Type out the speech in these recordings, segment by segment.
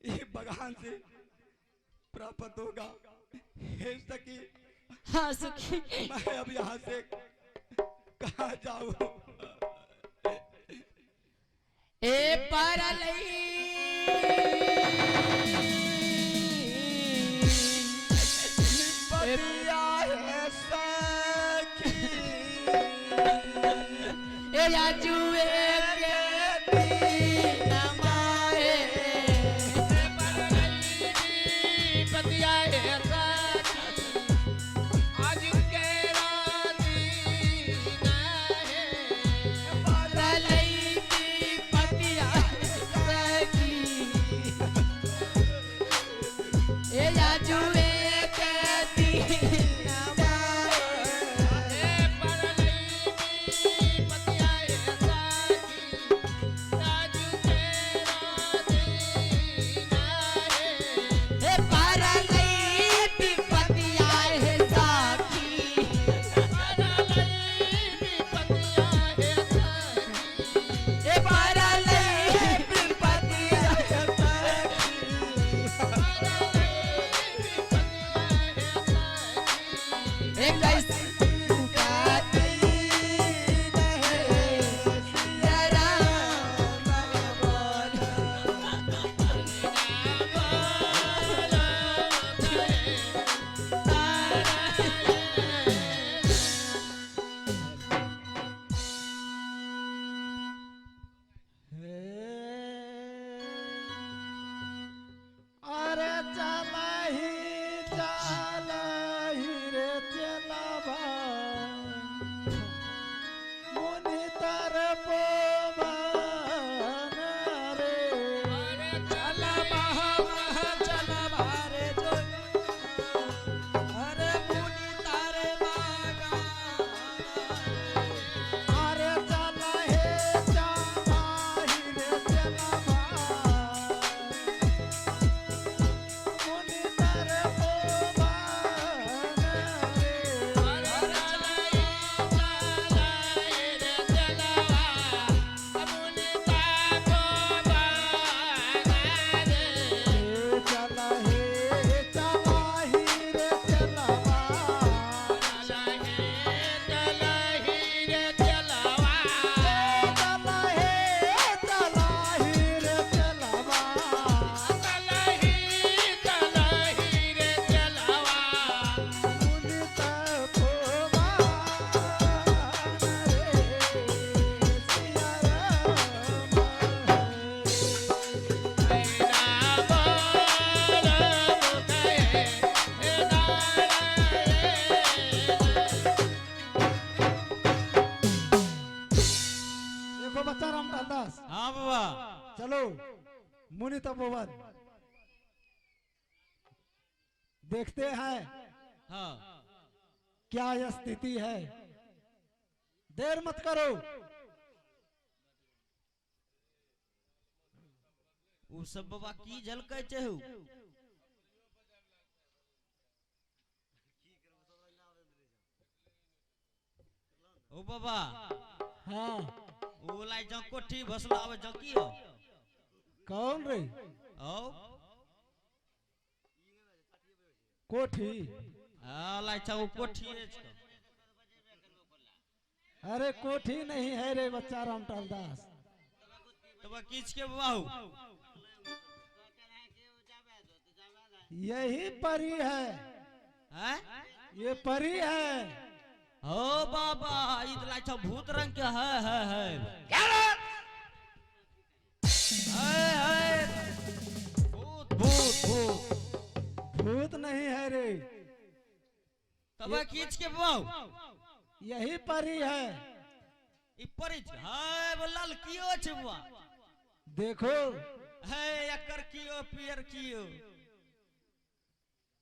ये बगान से प्राप्त होगा। हे सखी। हाँ सखी। मैं अब यहाँ से कहाँ जाऊँ? ए परलई पतिया है सखी। ए याजुए के नमाए। पतिया है सखी, आज के राती है। परलई पतिया सखी। ए याजुए के नमाए। पतिया है सखी, आज के राती है। ए परलई पतिया है सखी। पतिया है सखी। ए परलई पतिया है ए कैसे अरे चलही चलही रे चलबा मुनि तर पवन रे। अरे चलहे चलही रे चलबा मुनि तर पवन रे। चलहे चलही रे चलबा चलहे चलही रे चलबा मुनि तपोवन रे सिया राम। देखो बच्चा रामलाल दास। हाँ बाबा। चलो मुनि तपोवन देखते हैं। हाँ। क्या यह स्थिति है, देर मत करो। उ सब बाबा की झलकै छै हौ? ओ बाबा। हाँ। ओ लाई जँ कोठी भसला आवे जँ की हो? कौन रे? औ। कोठी? हाँ, लाई छ उ कोठी छै। अरे कोठी नहीं है रे बच्चा रामलाल दास। तब किछ के बाबा हौ? यही परी है। हैं? ये परी है। हो बाबा, ई त लाई छ भूत रंग के है है है है है, भूत भूत भूत। भूत नहीं है रे। तब किछ के बाबा हौ? यही परी है। ई परी छै है, वो लाल कियो छै बाबा? देखो। है एकर कियो पियर कियो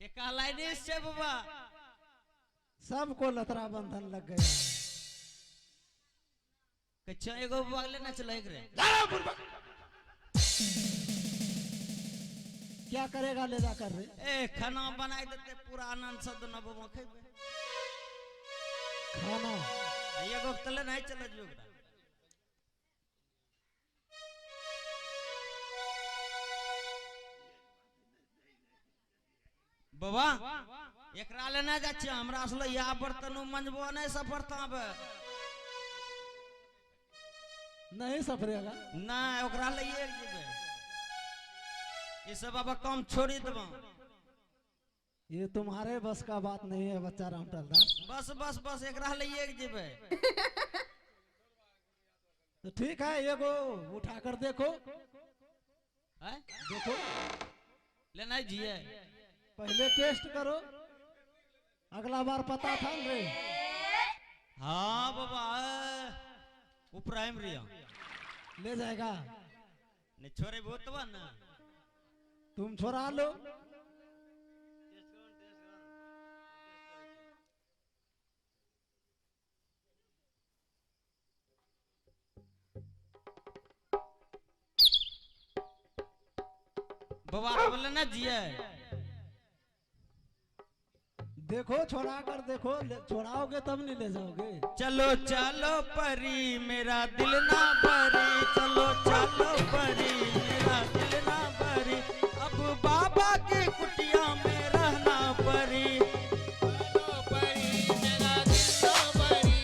ये कहलाइनिस छै बाबा। सबको लतरा बंधन लग गया। कच्चा एगो बाबा लेना चला एक रे। क्या करेगा ले जाकर रे? ए खाना बनाई देते पूरा आनंद से दोनों बाबा खेबे। खाना? एगो तले नहीं चला जो ओकरा। बाबा एकरा लेना जाइ छियै, हमरा से या बर्तन मंजबो नहीं सफरता बे। नहीं सफरेगा। नहीं, ओकरा लइए जेबै। ई सब बाबा काम छोड़ी देबो। ये तुम्हारे बस का बात नहीं है बच्चा रामटल दास। बस बस बस एकरा लइए जेबै। तो ठीक है, एगो उठा कर देखो। हैं? देखो। लेना जिए। पहले टेस्ट करो, अगला बार पता था रे। हाँ बाबा, ऊपर आइम रिया। ले जाएगा। नहीं छोड़े बहुत बा ना। तुम छोड़ा लो। बाबा तो बोले ना जिए। देखो, छोड़ा कर देखो, छोड़ाओगे तब नहीं ले जाओगे। चलो चलो परी मेरा दिल ना भरी, चलो चलो परी मेरा दिल ना भरी, अब बाबा की कुटिया में रहना परी। चलो परी मेरा दिल ना भरी,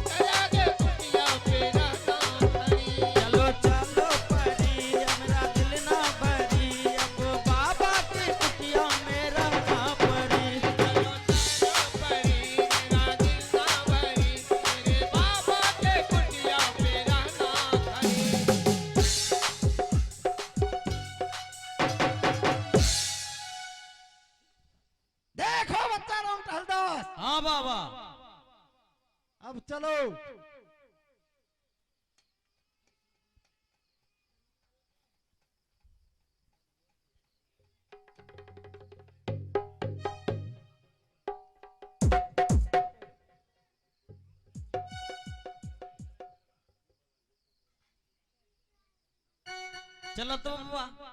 चला के कुटिया पे रहना परी। चलो चलो परी मेरा दिल ना भरी, अब बाबा की कुटिया में रहना परी। चलो चलो परी मेरा दिल ना भरी, मेरे बाबा के कुटिया पे रहना परी। देखो बच्चा रामटहल दास। हाँ बाबा। अब चलो। चलो तो बाबा।